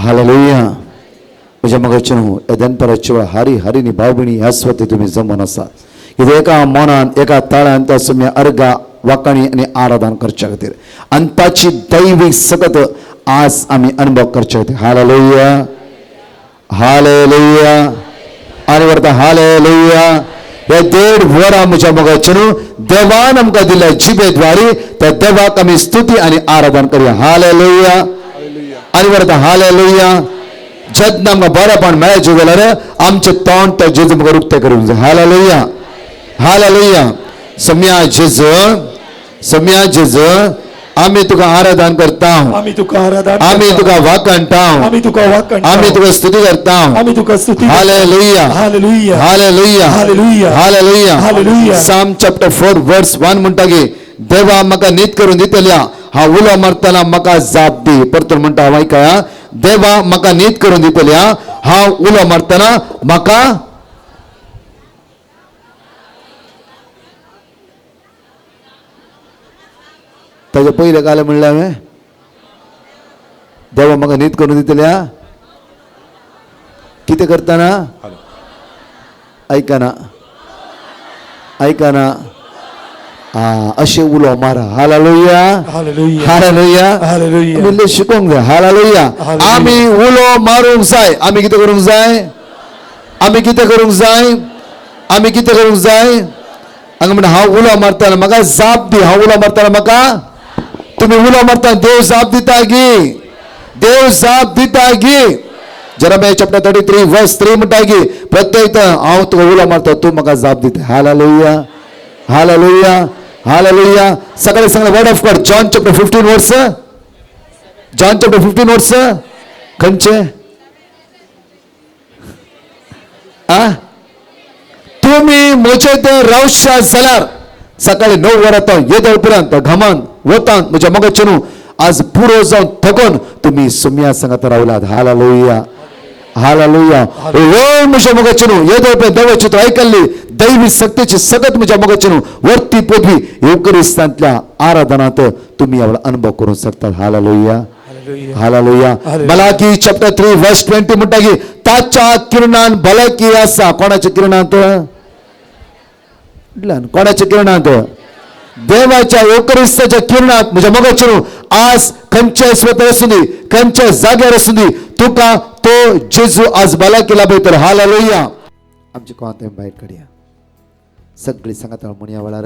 Hallelujah. म्हज्या मोगाचे न्हू, ह्या दनपाराच्या वेळार हारी हारीनी भाव भयणी ह्या स्वते तुमी जमून आसात कित्याक एका मनान एका ताळ्यान त्या सुम्या अर्गा वाकाणी आनी आराधन करच्या खातीर आनी ताची दैवीक सकत आज आमी अनुभव करच्या खातीर. Hallelujah, hallelujah. आनी वरता हालेलुया. हे 1.5 वरां म्हज्या मोगाचे न्हू देवान आमकां दिल्या जिबेद्वारे त्या देवाक आमी स्तुती आनी आराधन करूया. हालेलुया. आनी वरता हालेलुया. जेन्ना आमकां बरेपण मेळचें जाल्यार आमचें तोंड त्या जेजू मुखार उक्तें करूंक जाय. Hallelujah, hallelujah. सम्या जेजू, सम्या जेजू, आमी तुका आराधन करता, आमी तुका आराधन, आमी तुका वाखाणटा, आमी तुका वाखाणटा, आमी तुका स्तुती करता, आमी तुका स्तुती. Hallelujah, hallelujah, hallelujah, hallelujah, hallelujah, hallelujah. Psalm chapter 4 verse 1 म्हणटा की देवा म्हाका नीत करून दितल्या, हांव उलो मारतना म्हाका जाप दी. परतून म्हणटा हांव आयकया, देवा म्हाका नीत करून दितल्या, हांव उलो मारतना म्हाका ताजे पयलें काल म्हणलें हांवें, देवा म्हाका नीत करून दितल्या. कितें करतना आयकना, आयकना. अशें उलो मारा. Hallelujah, hallelujah, hallelujah, hallelujah. आमी शिकोंक जाय. हालेलुया. हालेलुया. आमी उलो मारूंक जाय. आमी कितें करूंक जाय? आमी कितें करूंक जाय? आमी कितें करूंक जाय? हांगा म्हणटा हांव उलो मारतना म्हाका जाप दी. हांव उलो मारतना म्हाका, तुमी उलो मारतना देव जाप दिता गी, देव जाप दिता गी. Jeremiah chapter 33 verse 3 म्हणटा की प्रत्येक हांव तुका उलो मारता, तूं म्हाका जाप दिता. Hallelujah, hallelujah, hallelujah. सकाळी सांगलें word of God, John chapter 15 verse, John chapter 15 verse खंयचे? आ तुमी म्हजे ते रावशा जाल्यार सकाळी 9 वरां तो येदोळ पर्यंत घामान वतान म्हज्या मोगाचे न्हू आज पुरो जावन थकोन तुमी सुम्या सांगात रावलात. Hallelujah, hallelujah. वय म्हज्या मोगाचे न्हू येदोळ पर्यंत देवाची तूं आयकल्ली दैवी सक्तीची सगत म्हज्या मोगाचे न्हू वरती पदवी येवकरिस्तांतल्या आराधनांत तुमी ह्या अनुभव करूंक शकतात. Hallelujah, hallelujah. मलाकी चॅप्टर 3 वर्स 20 म्हणटा की ताच्या किरणान भलायकी आसा. कोणाच्या किरणांत? कोणाच्या किरणांत? देवाच्या येवकरिस्ताच्या किरणात. म्हज्या मोगाचे न्हू आज खंयच्या स्वतः आसूं दी, खंयच्या जाग्यार आसूं दी, तुका तो जेजू आज भलायकी लाभयतलो. हालेलुया. आमचे कोणाक भायर काडया. सगळी सांगात म्हणया वेळार,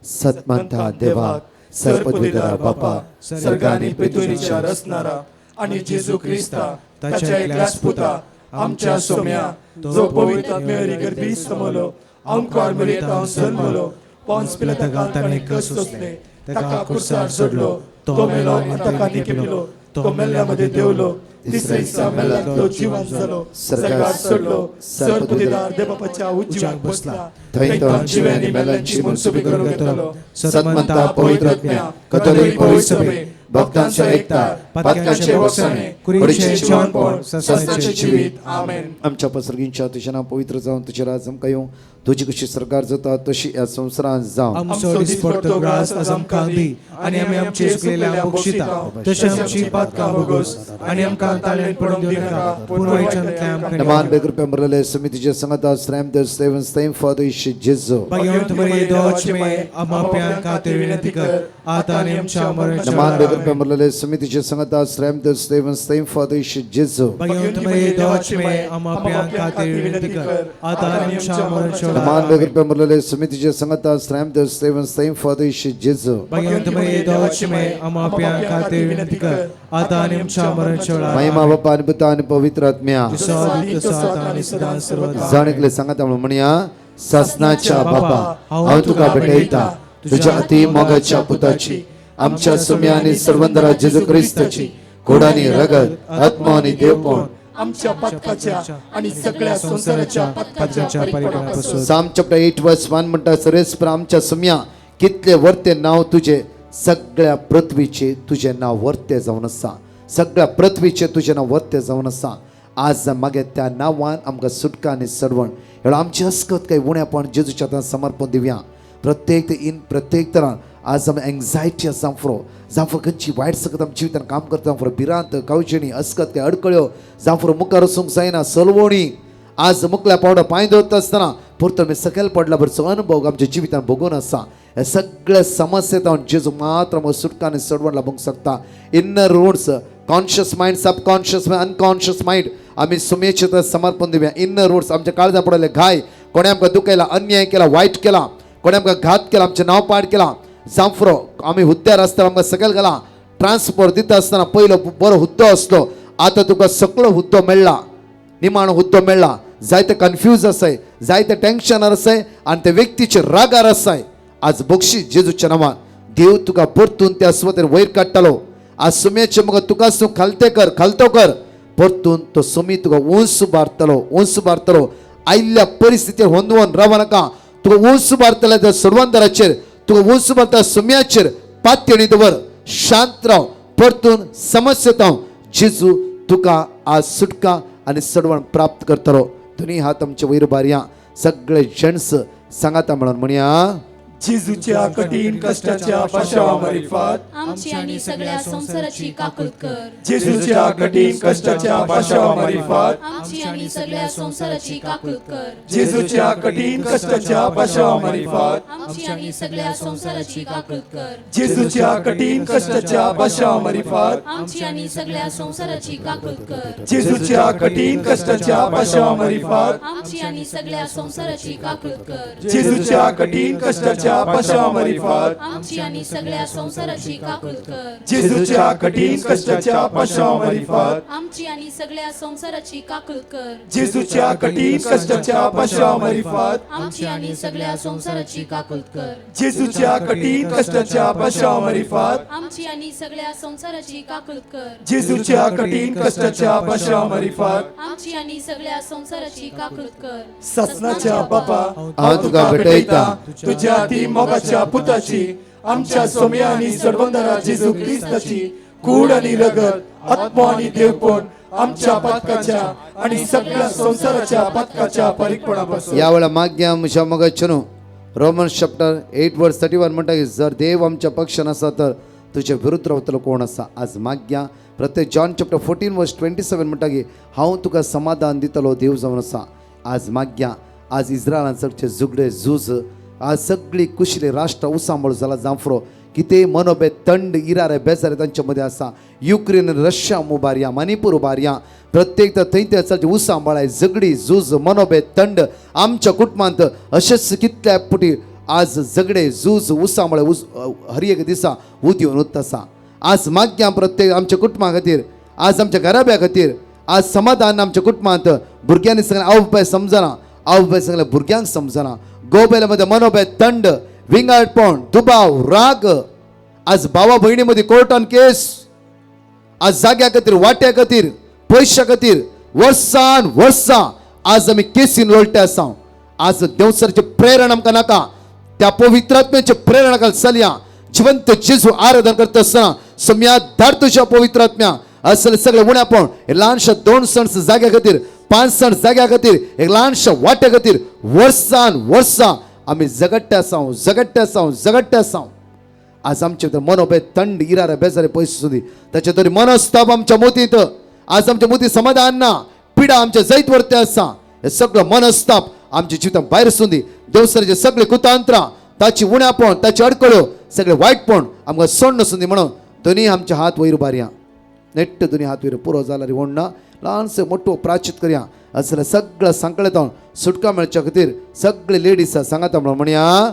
सतमंता देवा, सर्पदुतरा बापा, सर्ग आनी पृथ्वीच्या रचणारा आणि जेजू ख्रिस्ता ताच्या एकल्याच पुता आमच्या सोम्या, जो पवित्र आत्म्यावरी गर्भी समलो, आमकार मरियेंत जल्मलो, पोन्स पिलाताक ताणें कश्ट सोंसले, ताका कुर्सार सोडलो, तो मेलो आनी ताका निकेपिलो, तो मेल्ल्या मदें देवलो, तिसरे दिसा मेल्ल्यांतलो जिवन जालो, सर्गार चडलो, सर्वबुद्धिदार देवबापाच्या उजव्याक बसला, थंय तो जिवे आनी मेल्ल्यांची मनसुबी करूंक येतलो. सतमंता पवित्र आत्म्या, कथोलीक पवित्र सभे, भक्तांचो एकता, पातकांचे भोगसणे, कुडीचें जिवनपण, सस्नाचें जिवीत. आमेन. आमच्या पसरगींच्या तुजें नांव पवित्र जावन तुजें राज आमकां येवं, तुजी कशी सरकार जाता तशी ह्या संवसारांत जावं. आमचो दिसपडतो ग्रास आज आमकां दी आनी आमी आमचे चुकलेल्या बक्षिता तशें आमची पातकां भोगोस आनी आमकां ताळ्यान पडूंक दिवनाका, पूण वायटांतल्यान आमकां नमान बेकृपे मरलेले समितीचे संगता श्रेम देव सेवन सेम फादर जेजू. भगवंत मरे दोच में आमाप्यां खातीर विनंती कर, आतां आनी आमच्या मरणाच्या नमान वेळार. बेकृपे मरलेले समितीचे संगता श्रेम देव सेवन सेम फादर जेजू. भगवंत मरे दोच में आमाप्यां खातीर विनंती कर, आतां आनी आमच्या मरणाच्या नमान वेळार. बेकृपे मरलेले समितीचे संगता श्रेम देव सेवन सेम फादर जेजू. भगवंत मरे दोच में आमाप्यां खातीर विनंती कर, आतां आनी आमच्या मरणाच्या वेळार. महिमा बापा आणि पुता आणि पवित्र आत्म्या. जसो आदी तसो आतां आनी सदां सर्वदा. जाण एकले सांगता म्हणून म्हणया, सासनाच्या बापा, हांव तुका भेटयता तुझ्या अति मोगाच्या पुताची, आमच्या सुम्या आणि सर्वंदरा जेजू क्रिस्ताची कोडानी रगत, आत्मा आणि देवपण आमच्या पातकाच्या आणि सगळ्या संसाराच्या पातकाच्या परिणामापासून. साम चॅप्टर 8 वर्स 1 म्हणटा, सरेस्पर आमच्या सुम्या कितले वर्ते नांव तुझे, सगळ्या पृथ्वीचे तुझे नांव वर्ते जावन आसा, सगळ्या पृथ्वीचे तुझे नांव वर्ते जावन आसा. आज मागीर त्या नांवान आमकां सुटका आनी सरवण हेळ आमची हस्कत काही उणेपण जेजूच्या हातान समर्पण दिवया. प्रत्येक इन प्रत्येक तरान आज आमी एंग्जायटी आसा जांव जांव खंयची वायट सकत आमच्या जिवितान काम करता जांव भिरांत कावचेणी अस्कत काय अडकळ्यो जांव मुखार वचूंक जायना सलवणी. आज मुकल्या पावडा पांय दवरता आसतना परतून आमी सकयल पडला बरचो अनुभव आमच्या जिवितान भोगून आसा. ह्या सगळ्या समस्येत हांव जेजू मात्र आमकां सुटका आनी सडवण लाबूंक शकता. Inner roots, conscious mind, subconscious mind, unconscious mind आमी सुमेचे तर समर्पण दिवया. इनर रूट्स आमच्या काळजा पडले घाय, कोणें आमकां दुखयला, अन्याय केला, वायट केला, कोणें आमकां घात केला, आमचें नांव पाड केलां, जांफरो आमी हुद्द्यार आसतना आमकां सकयल घाला, ट्रान्सफर दिता आसतना पयलो बरो हुद्दो आसलो, आतां तुका सकलो हुद्दो मेळ्ळा, निमाणो हुद्दो मेळ्ळा. जायते कन्फ्यूज आसाय, जायते टेंशनार आसाय आनी ते व्यक्तीचे रागार आसाय. आज बक्षी जेजूच्या नांवान देव तुका परतून त्या सुवातेर वयर काडटलो. आज सुम्याचे मुखार तुका तूं खालते कर, खालतो कर, परतून तो सुमी तुका उंच उबारतलो, उंच उबारतलो. आयिल्ल्या परिस्थितीर होंदवून राव नाका. तुका उंच उबारतले त्या सोडवंदराचेर, तुका उंच उबारता सुम्याचेर पातयणी दवर, शांत राव. परतून समस्येत हांव जेजू तुका आज सुटका आनी सडवण प्राप्त करतलो. दोनी हात आमचे वयर उबारया. सगळे जेंट्स सांगाता म्हणून म्हणया, जेजूच्या कठीण कष्टाच्या पाशावा मारिफात आमची आणि सगळ्या संसाराची काकूत कर. जेजूच्या कठीण कष्टाच्या पाशावा मारिफात आमची आणि सगळ्या संसाराची काकूत कर. जेजूच्या कठीण कष्टाच्या पाशावा मारिफात आमची आणि सगळ्या संसाराची काकूत कर. जेजूच्या कठीण कष्टाच्या पाशावा मारिफात आमची आणि सगळ्या संसाराची काकूत कर. जेजूच्या कठीण कष्टाच्या पाशावा मारिफात आमची आणि सगळ्या संसाराची काकूत कर. जेजूच्या कठीण कष्टाच्या पाशावा मारिफात आमची आणि सगळ्या संसाराची काकूत कर. जेजूच्या कठीण कष्टाच्या पाशावा मारिफात आमची आणि सगळ्या संसाराची काकूत कर. जेजूच्या कठीण कष्टाच्या पाशावा मारिफात आमची आणि सगळ्या संसाराची काकूत कर. जेजूच्या कठीण कष्टाच्या पाशावा मारिफात आमची आणि सगळ्या संसाराची काकूत कर. जेजूच्या कठीण कष्टाच्या पाशावा मारिफात आमची आणि सगळ्या संसाराची काकूत कर. ससनाच्या बापा, हांव तुका भेटयता तुझ्या ती मोगाच्या पुताची, आमच्या सोम्या आणि सडवंदरा जेजू क्रिस्ताची कूड आणि रगत, आत्मो आणि देवपण आमच्या पातकाच्या आणि सगळ्या संसाराच्या पातकाच्या परिपणापासून. या वेळा माग्या म्हज्या मोगाचें रोमन चॅप्टर 8 वर्स 31 म्हणटा की जर देव आमच्या पक्षान आसा तर तुजे विरुद्ध रावतलो कोण आसा. आज माग्या प्रत्येक जॉन चॅप्टर 14 वर्स 27 म्हणटा की हांव तुका समाधान दितलो देव जावन आसा. आज माग्या आज इस्रायलान सगळे झुगडे झूज, आज सगळी कुशिल्ली राष्ट्रां उसांबळ जाला जांफरो, कितें मनोबे थंड इरारे बेजारे तांचे मदें आसा. युक्रेन रशिया उबारया, मणिपूर उबारया, प्रत्येक थंय थंय आसा उसांबळाय झगडी झूज मनोबे थंड आमच्या कुटुंबांत अशेंच कितल्या पुटी आज झगडे झूज उसांबळे उस हर एक दिसा उदयोन उरता आसा. आज माग्या प्रत्येक आमच्या कुटुंबा खातीर, आज आमच्या घराब्या खातीर, आज समाधान आमच्या कुटुंबांत भुरग्यांनी सगळें आवय बापाय समजना, आवय बापाय सगळ्या भुरग्यांक समजना. गोबेल्या मध्ये मनोबे थंड विंगाडपण दुबाव राग, आज भावा भयणी मध्ये कोर्टान केस, आज जाग्या खातीर वाट्या खातीर पयशा खातीर वर्सान वर्सां आज आमी केसीन लोळटे आसा. आज देवसराचे प्रेरण आमकां नाका, त्या पवित्रात्म्याचे प्रेरणा खाल चलया. जिवंत जेजू आराधन करता आसतना सम्या धाड तुज्या पवित्रात्म्या असले सगळे उण्यापण ल्हानशा 2 सण जाग्या खातीर, 5 सण जाग्या खातीर, एक ल्हानशा वाट्या खातीर वर्सान वर्सां आमी झगडटे आसा, झगडटे आसा, झगडटे आसा. आज आमचे भितर मनोबे थंड इरारे बेजारे पयस सुदी ताचे तरी मनस्ताप आमच्या मोतींत, आज आमच्या मोती समाधान ना, पिडा आमच्या जैत वरते आसा. हे सगळं मनस्ताप आमच्या जिवितां भायर सुंदी. देवसराचे सगळे कुतांत्रां, ताची उण्यापण, ताची अडकळ्यो, सगळे वायटपण आमकां सोड नासुंदी म्हणून दोनी आमचे हात वयर उबारया. नेट्ट दोनी हात वयर पुरो जाला रे व्हडना ल्हानसो मोठो प्राचित करया. असले सगळं सांकळेत सुटका मेळच्या खातीर सगळे लेडीज सांगाता म्हणून म्हणया,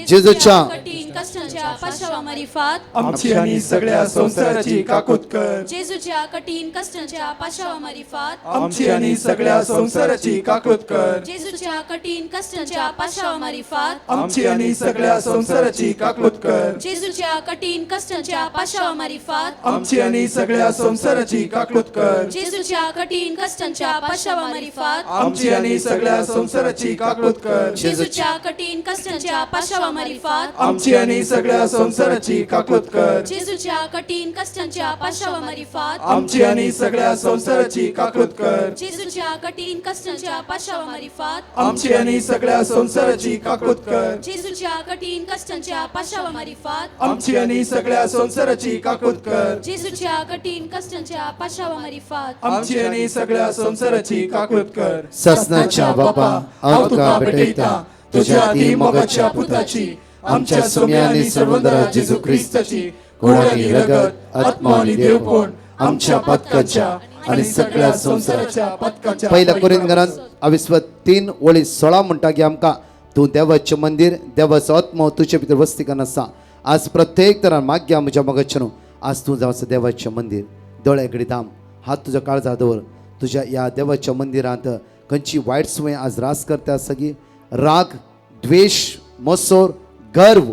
जेजूच्या कठीण कष्टांच्या पाशावा मारिफात आमची आणि सगळ्या संसाराची काकूत कर. जेजूच्या कठीण कष्टांच्या पाशावा मारिफात आमची आणि सगळ्या संसाराची काकूत कर. जेजूच्या कठीण कष्टांच्या पाशावा मारिफात आमची आणि सगळ्या संसाराची काकूत कर. जेजूच्या कठीण कष्टांच्या पाशावा मारिफात आमची आणि सगळ्या संसाराची काकूत कर. जेजूच्या कठीण कष्टांच्या पाशावा मारिफात आमची आणि सगळ्या संसाराची काकूत कर. जेजूच्या कठीण कष्टांच्या पाशावा मारिफात आमची आणि आनी सगळ्या संवसाराची काकूत कर. जेजूच्या कठीण कष्टांच्या पाशावा मारिफात आमची आनी सगळ्या संवसाराची काकूत कर. जेजूच्या कठीण कष्टांच्या पाशावा मारिफात आमची आनी सगळ्या संवसाराची काकूत कर. जेजूच्या कठीण कष्टांच्या पाशावा मारिफात आमची आनी सगळ्या संवसाराची काकूत कर. जेजूच्या कठीण कष्टांच्या पाशावा मारिफात आमची आनी सगळ्या संवसाराची काकूत कर. ससनाच्या बापा, हांव तुका भेटयता तुझ्या अति मोगाच्या पुताची, आमच्या सोम्या आनी सर्वंदरा जेजू क्रिस्ताची कोण आनी रगत, आत्मा आनी देवपण आमच्या पातकाच्या आनी सगळ्या संवसाराच्या पातकाच्या पहिल्या कोरिंथरांत अविस्वत 3:16 म्हणटा की आमकां तूं देवाचें मंदीर, देवाचो आत्मो तुजे भितर वस्तीकन आसा. आज प्रत्येक तरान माग्या म्हज्या मोगाचें न्हू, आज तूं जावचो देवाचें मंदीर. दोळे घडी दाम, हात तुजो काळजा दवर. तुज्या ह्या देवाच्या मंदिरांत खंयची वायट संवय आज रास करता आसा की राग, द्वेश, मसोर, गर्व,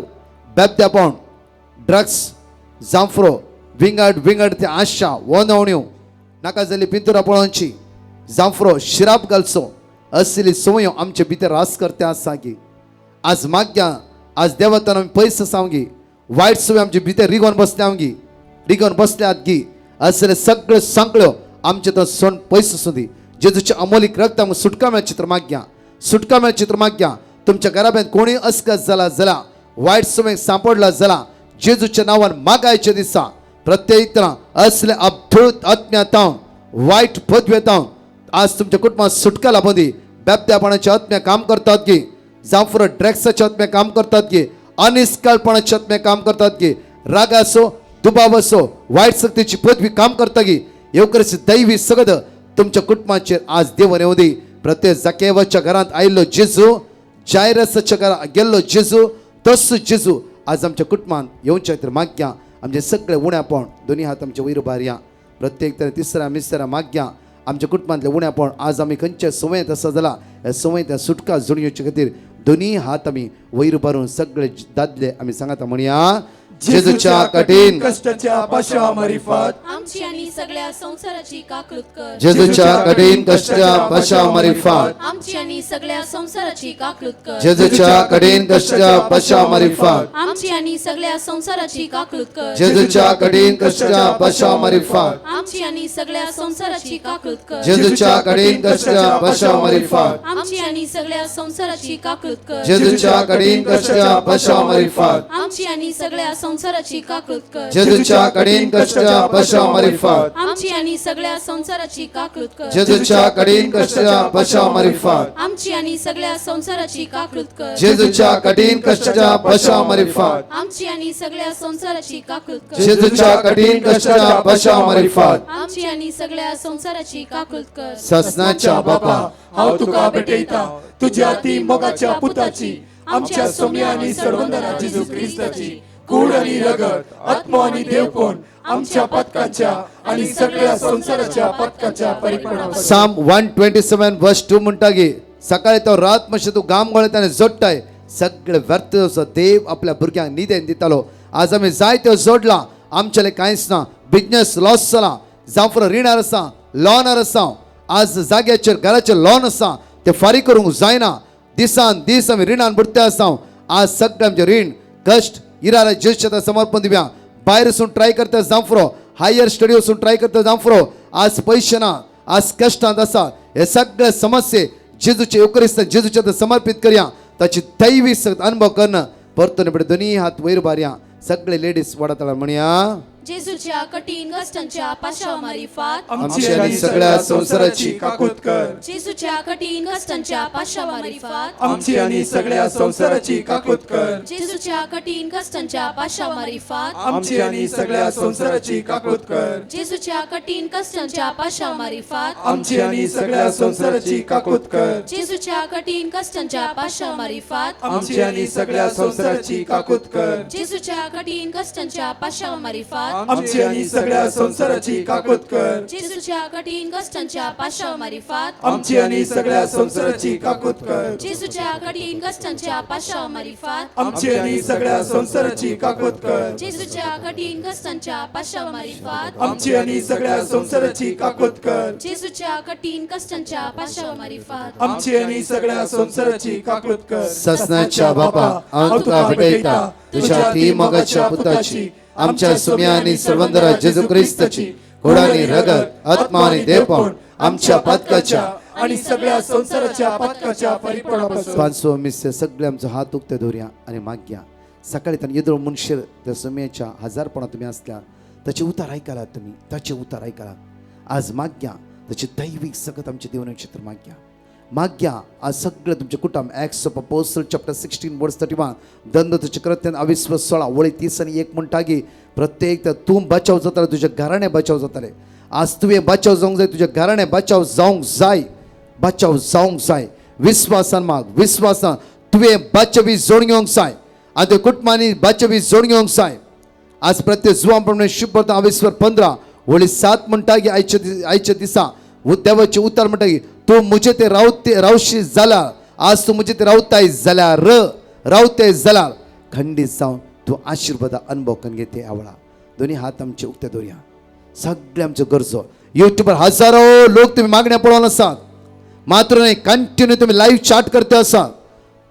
बेबद्यापण, ड्रग्स, जांफरो, विंगड विंगड ते आशा वनवण्यो, नाका जाल्ली पिंतुरां पळोवची, जांफरो शिराप घालचो असली संवयो आमचे भितर रास करता आसा की आज माग्या आज देवतान आमी पयस आसा गी, वायट संवय आमचे भितर रिगोवन बसल्या गी, रिगोवन बसल्यात गी, असले सगळ्यो सांकळ्यो आमचे तो सण पयस आसूं दी. जेजूचे अमोलीक रक्त आमकां सुटका मेळची तर माग्या, सुटका मेळची तर माग्या. तुमच्या घराब्यांत कोणीय अस्कस जाला जाला, वायट संवय सांपडला जाला, जेजूच्या नांवान मागायचे दिसा प्रत्येक तरा असले अब्धूत आत्म्या वायट पदवेतावन आज तुमच्या कुटुंबात सुटका लाभूं दी. बेबद्यापणाच्या आत्म्या काम करतात की, जांफुर ड्रग्साच्या आत्म्या काम करतात की, अनिस्काळपणाच्या आत्म्या काम करतात की, रागाचो, दुबावाचो, वायट शक्तीची पदवी काम करता की, येवकरची दैवी सगद तुमच्या कुटुंबाचेर आज देवन येवं दी. प्रत्येक जाकेवाच्या घरांत आयिल्लो जेजू, जायरसाच्या घरा गेल्लो जेजू, तसो जेजू आज आमच्या कुटुंबांत येवच्या खातीर माग्या. आमचे सगळे उण्यापण दोन्ही हात आमचे वयर उबारया. प्रत्येक तरे तिसऱ्या मिसऱ्या माग्या आमच्या कुटुंबांतले उण्यापण आज आमी खंयच्या संवयेंत आसा जाला ह्या संवयेंत सुटका जोडून येवचे खातीर दोन्ही हात आमी वयर उबारून सगळे दादले आमी सांगाता म्हणया, जेजूच्या कठीण कष्टाच्या पाशा मारिफात आमची आनी सगळ्या संवसाराची काकूत कर. जेजूच्या कठीण कष्टाच्या पाशा मारिफात आमची आनी सगळ्या संवसाराची काकूत कर. जेजूच्या कठीण कष्टाच्या पाशा मारिफात आमची आनी सगळ्या संवसाराची काकूत कर. जेजूच्या कठीण कष्टाच्या पाशा मारिफात आमची आनी सगळ्या संवसाराची काकूत कर. जेजूच्या कठीण कष्टाच्या पाशा मारिफात आमची आनी सगळ्या संवसाराची काकूत कर. जेजूच्या कठीण कष्टाच्या पाशा मारिफात आमची आनी सगळ्या संवसाराची काकूत कर. जेजूच्या कठीण कष्टाच्या पाशा मारिफात आमची आनी सगळ्या संवसाराची काकूत कर. जेजूच्या कठीण कष्टाच्या पाशा मारिफात आमची आनी सगळ्या संवसाराची काकूत कर. जेजूच्या कठीण कष्टाच्या पाशा मारिफात आमची आनी सगळ्या संवसाराची काकूत कर. जेजूच्या कठीण कष्टाच्या पाशा मारिफात आमची आनी सगळ्या संवसाराची काकूत कर. ससनाच्या बापा, हांव तुका भेटयता तुझ्या ती मोगाच्या पुताची, आमच्या सोम्या आनी सर्वंदरा जेजू क्रिस्ताची कूड आनी रगत, आत्मो आनी देवपण आमच्या पातकाच्या आनी सगळ्या संवसाराच्या पातकाच्या परिपणा. Psalm 127:2 म्हणटा की सकाळी तो रात मातशें तूं घाम गळयता आनी जोडटाय सगळे व्यर्थ जावचो. देव आपल्या भुरग्यांक निदेन दितालो. आज आमी जायत्यो जोडलां, आमच्याले कांयच ना. बिजनेस लॉस जाला, जावं रिणार आसा, लॉनार आसा, आज जाग्याचेर घराचेर लॉन आसा ते फारीक करूंक जायना. दिसान दीस आमी रिणान बुडते आसा. आज सगळें आमचें रीण कश्ट इरारा जेजूच्या समर्पण दिवया. भायर वचून ट्राय करता जांफरो, हायर स्टडी वचून ट्राय करता जांफरो, आज पयशे ना, आज कश्टांत आसा. हे सगळे समस्ये जेजूचे येवकरिस्त जेजूच्या समर्पीत करया. ताची दैवी अनुभव करणं परतून पडे दोन्ही हात वयर उबारया. सगळे लेडीज वडाताळा म्हणया, जेजूच्या कठीण कष्टांच्या पाशावा मारिफात आमची आनी सगळ्या संवसाराची काकूत कर. जेजूच्या कठीण कष्टांच्या पाशावा मारिफात आमची आनी सगळ्या संवसाराची काकूत कर. जेजूच्या कठीण कष्टांच्या पाशावा मारिफात आमची आनी सगळ्या संवसाराची काकूत कर. जेजूच्या कठीण कष्टांच्या पाशावा मारिफात आमची आनी सगळ्या संवसाराची काकूत कर. जेजूच्या कठीण कष्टांच्या पाशावा मारिफात आमची आनी सगळ्या संवसाराची काकूत कर. जेजूच्या कठीण कष्टांच्या पाशावा मारिफात मारिफात आमची आनी सगळ्या संवसाराची काकूत कर. जेजूच्या कठीण कष्टांच्या पाशाव मारिफात आमची आनी सगळ्या संवसाराची काकूत कर. जेजूच्या कठीण कष्टांच्या पाशाव मारिफात आमची आनी सगळ्या संवसाराची काकूत कर. जेजूच्या कठीण कष्टांच्या पाशाव मारिफात आमची आनी सगळ्या संवसाराची काकूत कर. जेजूच्या कठीण कष्टांच्या पाशाव मारिफात आमची आनी सगळ्या संवसाराची काकूत कर. ससनाच्या बापा, हांव तुका भेटयता तुझ्या ती मोगाच्या पुताची, आमच्या सुम्या आनी सर्वंदरा जेजू क्रिस्ताची घोडानी रगत, आत्मा आनी देवपण आमच्या पातकाच्या आणि सगळ्या संवसाराच्या पातकाच्या परिपणापासून. पांचवो मिस्य सगळे आमचो हात उक्ते दवरया आनी मागया. सकाळी ताणें येदोळ मनशेर त्या सुम्याच्या हजारपणा तुमी आसल्या ताचे उतार आयकलात तुमी, ताचे उतार आयकलात. आज मागया ताची दैवीक सकत आमचे देव नक्षत्र मागया मागया. आज सगळें तुमचें कुटुंब Acts of Apostle chapter 16 verse 31 दंड तुजे कृत्यान अविस्वास 16 वळी 30 आनी 1 म्हणटा की प्रत्येक तूं बचाव जाताले, तुज्या घराणें बचाव जाताले. आज तुवें बचाव जावंक जाय, तुज्या घराणें बचाव जावंक जाय, बचाव जावंक जाय. विस्वासान माग, विस्वासान तुवें बचावी जोड घेवंक जाय आनी तुज्या कुटुंबांनी बचावी जोड घेवंक जाय. आज प्रत्येक जुवां प्रमाणे शुभ्र अविस्वर 15 वळी 7 म्हणटा की आयच्या दिसा देवाचें उतर म्हणटा की तूं म्हजे ते रावते रावशी जाला, आज तूं म्हजे ते रावताय जाल्यार रावताय जाल्यार खंडीत जावन तूं आशिर्वादा अनुभव करून घेते. आवळा दोन्ही हात आमचे उक्ते दवरया. सगळे आमच्यो गरजो युट्यूबार हजारो लोक तुमी मागण्या पळोवन आसात, मात्र न्हय कंटिन्यू तुमी लायव्ह चाट करते आसात.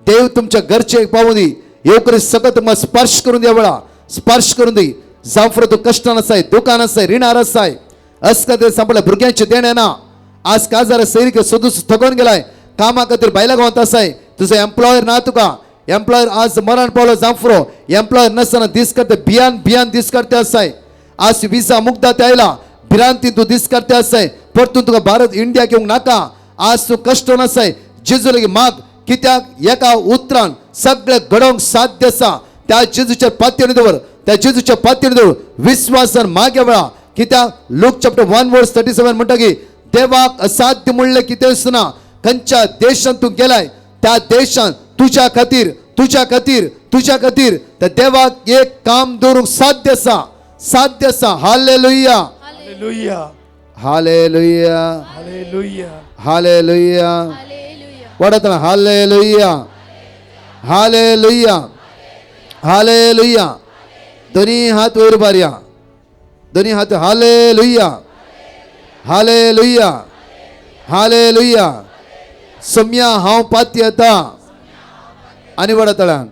देव तुमच्या घरचे पावूं दी, येवकरी सगळं तुमकां स्पर्श करून दी, वेळा स्पर्श करून दी. जावं तूं कश्टान आसाय, दुकान आसाय, रिणार आसाय, अस्कते सांपडल्या भुरग्यांचें देणें ना, आज काजार सैरिक सोदूस थकोन गेलाय, कामा खातीर भायल्या गांवांत आसाय, तुजो एम्प्लॉयर ना तुका, एम्प्लॉयर आज मरण पावलो जांफरो, एम्प्लॉयर नासतना दीस करते भियान भियान दीस करते आसाय. आज विजा मुग्धा ते आयला भिरांती तूं दीस करते आसाय, परतून तुका भारत इंडिया घेवंक नाका. आज तूं कश्ट आसाय, जेजू लागीं माग, कित्याक एका उतरान सगळें घडोवंक साध्य आसा. त्या जेजूच्या पातयेन दवर, त्या जेजूच्या पातयेन दवर विस्वासान मागे वेळा, कित्याक लूक चॅप्टर 1 वर्स 37 म्हणटा की देवाक असाध्य म्हणलें कितेंच ना. खंयच्या देशांत तूं गेलाय त्या देशांत तुज्या खातीर तुज्या खातीर तुज्या खातीर त्या देवाक एक काम दवरूंक साध्य आसा, साध्य आसा. Hallelujah, hallelujah, hallelujah, hallelujah, hallelujah. वाडत हालेलुया, हालेलुया, हालेलुया. दोन्ही हात वयर बारया, दोन्ही हात. Hallelujah, hallelujah, hallelujah. सम्या हांव पातयेता आनी वडतळ्यान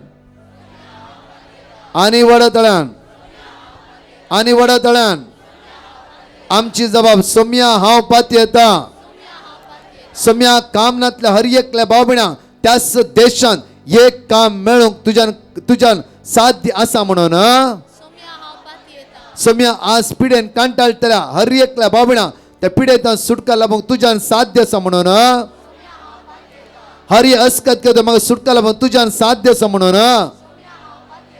आनी वडतळ्यान आनी वडतळ्यान आमची जबाब सम्या हांव पातयेता. सम्या काम नातल्या हर एकल्या भाव भयणा त्याच देशांत एक काम मेळूंक तुज्यान तुज्यान साध्य आसा म्हणून. सम्या आज पिडेन कांटाळटल्या हर एकल्या भाव भयणा त्या पिडेंतल्यान सुटका लाभूंक तुज्यान साध्य आसा म्हणून. हरी अस्कत करता म्हाका सुटका लाभूंक तुज्यान साध्य आसा म्हणून.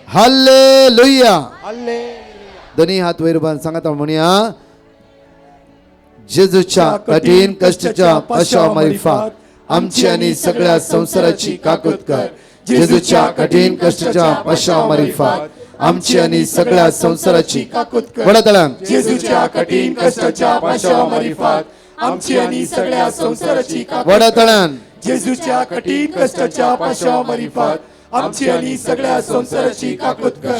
हालेलुया. दोन्ही हात वयर सांगता म्हणया, जेजूच्या कठीण कष्टाच्या पाशाव मारिफात आमची आनी सगळ्या संवसाराची काकूत कर. जेजूच्या कठीण कष्टाच्या पाशाव मारिफात आमची आनी सगळ्या संवसाराची काकूत कर. वडतळान जेजूच्या कठीण कष्टाच्या पाशाव मारिफात आमची आनी सगळ्या संवसाराची काकूत कर. वडतळान जेजूच्या कठीण कष्टाच्या पाशाव मारिफात आमची आनी सगळ्या संवसाराची काकूत कर.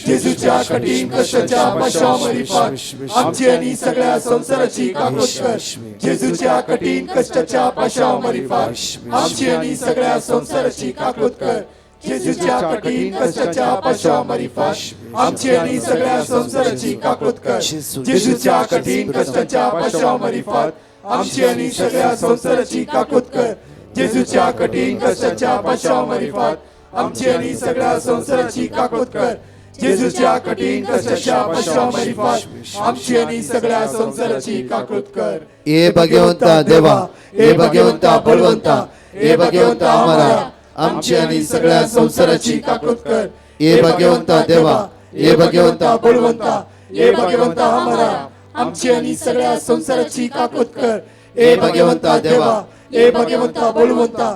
जेजूच्या कठीण कष्टाच्या पाशाव मारिफात आमची आनी सगळ्या संवसाराची काकूत कर. जेजूच्या कठीण कष्टाच्या पाशाव मारिफात आमची आनी सगळ्या संवसाराची काकूत कर. जेजूच्या कठीण कष्टाच्या पाशाव मारिफात आमची आनी सगळ्या संवसाराची काकूत कर. जेजूच्या कठीण कष्टाच्या पाशाव मारिफात आमची आनी सगळ्या संवसाराची काकूत कर. जेजूच्या कठीण कष्टाच्या पाशाव मारिफात आमची आनी सगळ्या संवसाराची काकूत कर. जेजूच्या कठीण कष्टाच्या पाशाव मारिफात आमची आनी सगळ्या संवसाराची काकूत कर. ए भगवंता देवा, ए भगवंता बळवंता, ए भगवंता आमारा आमची आनी सगळ्या संवसाराची काकूत कर. ए भगवंता देवा, ए भगवंता बळवंता, ए भगवंता आमारा आमची आनी सगळ्या संवसाराची काकूत कर. ए भगवंता देवा, ए भगवंता बळवंता,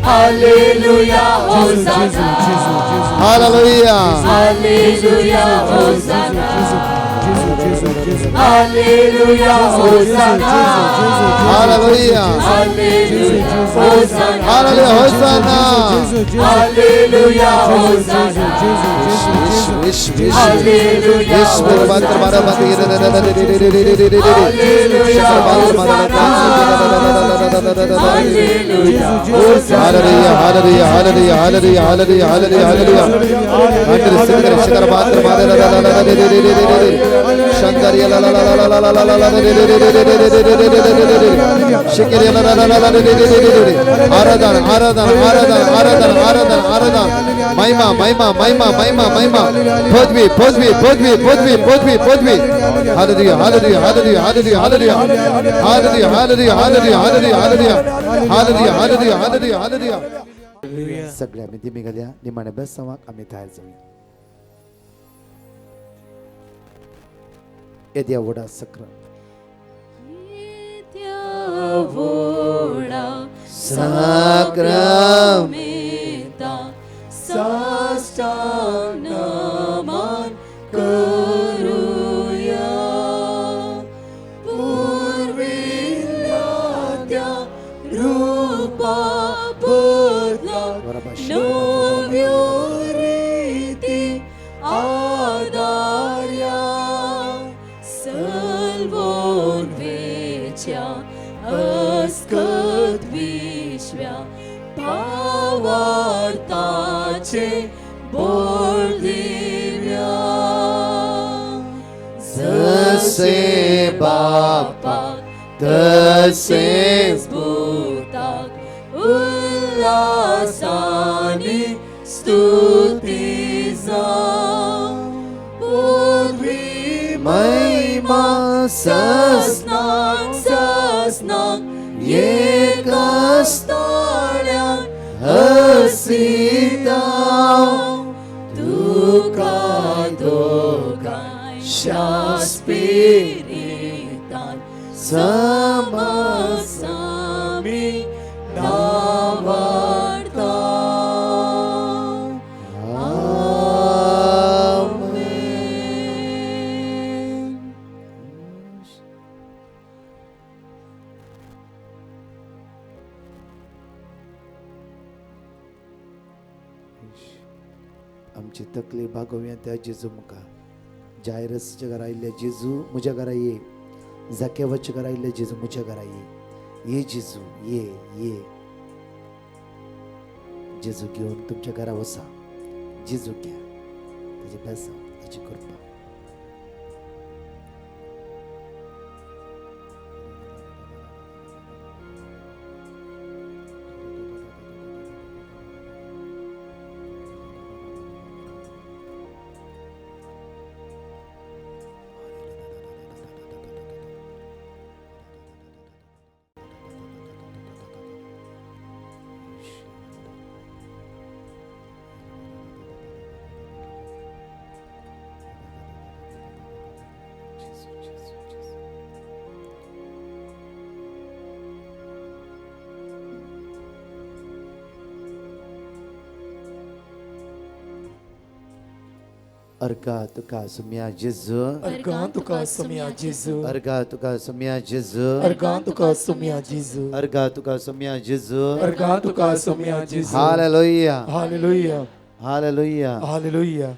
Hallelujah hosanna. Hallelujah. Hallelujah hosanna. Hallelujah hosanna. Hallelujah. Hallelujah hosanna. Hallelujah hosanna. Hallelujah hosanna. Yeshu Yeshu hallelujah Yeshu बांतर मारा बांतर hallelujah hosanna. Hallelujah hosanna. Hallelujah hallelujah hallelujah hallelujah hallelujah hallelujah hallelujah. अंतर सिंगर शंकर बांतर मारा शंकर ला ला ला ला ला ला ला ला शिकर ला ला ला ला ला आराधना आराधना आराधना आराधना आराधना आराधना. महिमा महिमा महिमा महिमा महिमा. पृथ्वी पृथ्वी पृथ्वी पृथ्वी पृथ्वी पृथ्वी. Hallelujah hallelujah hallelujah hallelujah hallelujah hallelujah hallelujah hallelujah hallelujah hallelujah hallelujah hallelujah hallelujah hallelujah. सगळ्या आमी दिमी घालया. निमाण्या बेसांवाक आमी तयार जावया. येद्या व्हडा सक्र व्हडा साक्रामेंता साष्टांग नमन करूया. पुर्विल्ल्या त्या रूपा बदला नव्यो रिती आदार्या. सल्वोन वेच्या अस्कत विश्व्या पावार्ताचे बोल दिव्या. जसे बापा तसेच भूताक उल्हासानी स्तुती जावं. पूर्वी महिमा ससनाक ससनाक एकास्ताळ्यान हसीता. तुका दोगांयच्या स्पिरितान समसामी नावाडता. आमेन. आमची तकली भागोवया त्या जेजू मुखार. जायरसच्या घरा आयिल्ले जेजू म्हज्या घरा ये. जाकेवाच्या घरा आयिल्ले जेजू म्हज्या घरा ये. ये जेजू ये ये. जेजू घेवन तुमच्या घरा वसा. जेजू घ्या ताजें बेसांव ताची कृपा. अर्गा तुका सुम्या जेजू. अर्गां तुका सोम्या जेजू. अर्गा तुका सुम्या जेजू. अर्गां तुका सोम्या जेजू. अर्गा तुका सुम्या जेजू. अर्गां तुका सोम्या जेजू. Hallelujah hallelujah hallelujah hallelujah.